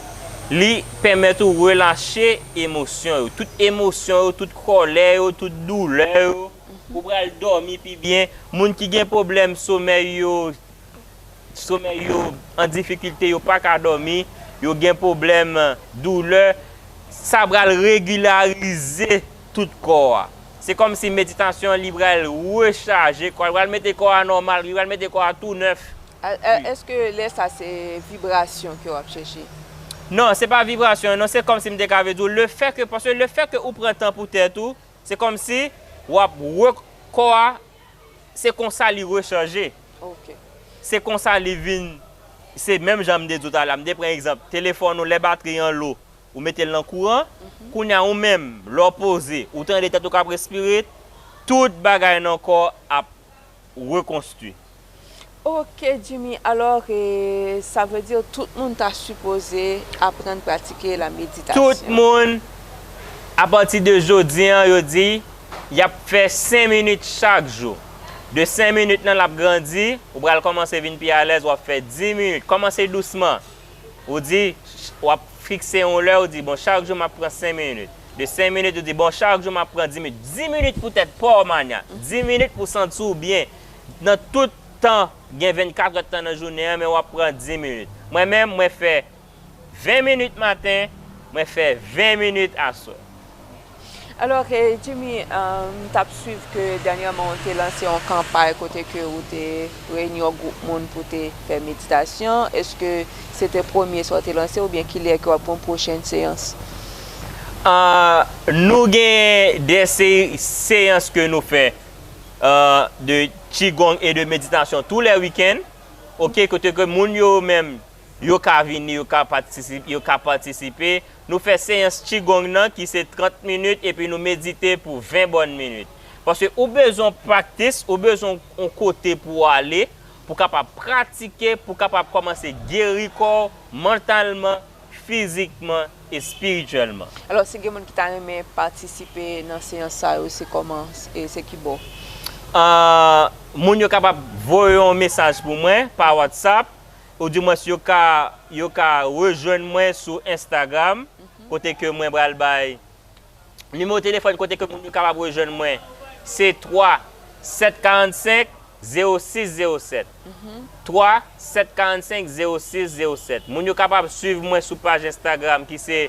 li pèmèt ou relache emosyon yo. Tout emosyon yo, tout kòlè yo, tout doulè yo, ou pral dòmi pi byen. Moun ki gen pwoblèm somèy yo, somèy yo an difikilte, yo pa ka dòmi, yo gen pwoblèm doulè, sa pral regilarize tout kò a. Se kòmsi meditasyon an, li pral rechaje kò a, li pral mete kò a nòmal, li pral mete kò a tou nèf. A, a, èske lè sa se vibrasyon ke w ap chèche? Non, se pa vibrasyon, non, se kòmsi m te ka vle di w, le fè ke, paske le fè ke ou pran tan pou tèt ou, se kòmsi w ap re-, kò a, se konsa li rechanje. Ok. Se konsa li vin, se menm jan m te di w talè a, m te pran egzanp, telefòn ou, lè batri an lo, ou mete l nan kouran, kounye a ou menm, lè w poze, ou tande tèt ou k ap respire, tout bagay nan kò ap rekonstwi. Ok, Jimmy, alò, e, sa vle di tout moun ta sipoze aprann pratike la meditasyon. Tout moun, apati de jodi an, yo di, y ap fè senk minit chak jou. De senk minit lan, l ap grandi, ou pral kòmanse vin pi alèz, w ap fè dis minit. Kòmanse dousman. Ou di, w ap fikse yon lè, ou di, bon, chak jou m ap pran senk minit. De senk minit, ou di, bon, chak jou m ap pran dis minit. Dis minit pou tèt pa w, Mania. Dis minit pou santi w byen. Nan tout tan, gen vennkat èdtan nan jounen an, men w ap pran dis minit. Mwen menm, mwen fè ven minit maten, mwen fè ven minit aswè. Alò, e, Jimmy, e, m t ap swiv ke dènyèman ou te lanse yon kanpay kote ke ou te reyini yon gwoup moun pou te fè meditasyon. Èske se te premye sa w te lanse oubyen kilè ke w ap gen yon pwochèn seyans? Ah, nou gen de se-, seyans ke nou fè, ah, de Qigong e de meditasyon tou lè wikenn. Ok, kote ke moun yo menm, yo ka vini, yo ka patisipe, yo ka patisipe. Nou fè seyans Qigong nan ki se trant minit epi nou medite pou ven bòn minit. Paske ou bezwen praktis, ou bezwen yon kote pou w ale, pou w kapab pratike, pou w kapab kòmanse geri kò w mantalman, fizikman, espirityèlman. Alò, si gen moun ki ta renmen patisipe nan seyans sa yo, se kòman, e se ki bò? Ah, moun yo kapab voye yon mesaj pou mwen pa WhatsApp, oudimwens yo ka, yo ka rejwenn mwen sou Instagram, kote ke mwen pral bay nimewo telefòn kote ke moun yo kapab rejwenn mwen, se twa sèt karannsenk zewo sis zewo sèt. Twa sèt karannsenk zewo sis zewo sèt. Moun yo kapab swiv mwen sou paj Instagram ki se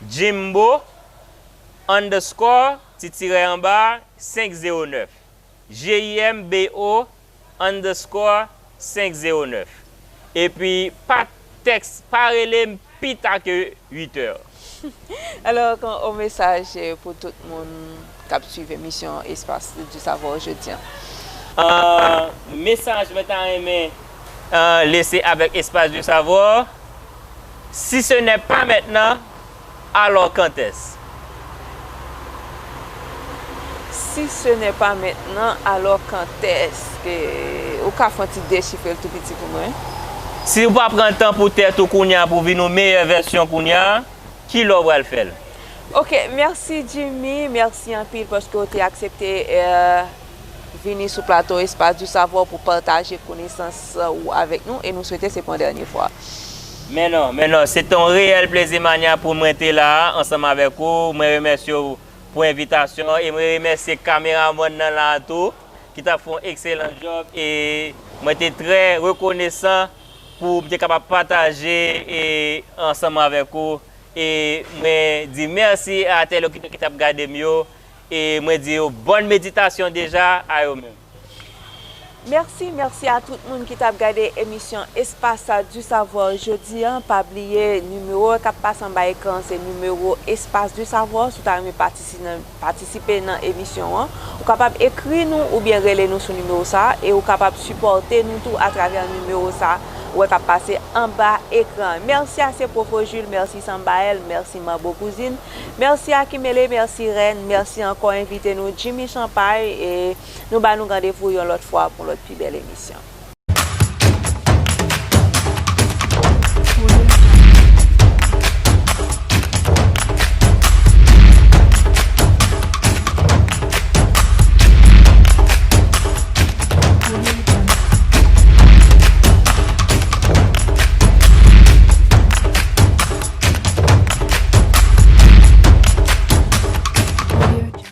Jimbo underscore ti tirè anba senk zewo nèf. J I M B O underscore senk zewo nèf. Epi pa tèks, pa rele m pita ke uit è. Alò, yon mesaj pou tout moun k ap swiv emisyon Espace du Savoir jodi an. Euh, mesaj mwen ta renmen euh, lese avèk Espace du Savoir, si ce n'est pas maintenant, alors quand est-ce? Si ce n'est pas maintenant, alors quand est-ce que ou ka fè yon ti dechifre l tou piti pou mwen? Si ou pa pran tan pou tèt ou kounye a pou vin yon meyè vèsyon kounye a, ki lè w pral fè l? Ok, mèsi Jimmy, mèsi anpil paske w te aksepte euh, vini sou plato Espace du Savoir pou pataje konesans ou avèk nou e nou swete se pou yon dènye fwa. Men non, men non, se te yon reyèl plezi manya pou mwen te la a, ansanm avèk ou. Mwen remèsye w pou envitasyon an e mwen remèsye kameramann nan la a tou ki t ap fè yon ekselan djòb e mwen te trè rekonesan pou m te kapab pataje e ansanm avèk ou e mwen di mèsi a entèlokitè ki t ap gade m yo e mwen di yo bòn meditasyon deja a yo menm. Mèsi, mèsi a tout moun ki t ap gade emisyon Espace du Savoir jodi an. Pa bliye nimewo k ap pase anba ekran se nimewo Espace du Savoir. Si w ta renmen patisipe nan patisipe nan emisyon an, ou kapab ekri nou oubyen rele nou sou nimewo sa a e ou kapab sipòte nou tou atravè nimewo sa a ou wè k ap pase anba ekran an. Mèsi a se Pwofo Jules, mèsi Sanbael, mèsi Manbo Kouzin, mèsi a Kimele, mèsi Rèn, mèsi ankò envite nou Jimmy Champagne e nou ba nou randevou yon lòt fwa pou yon lòt pi bèl emisyon.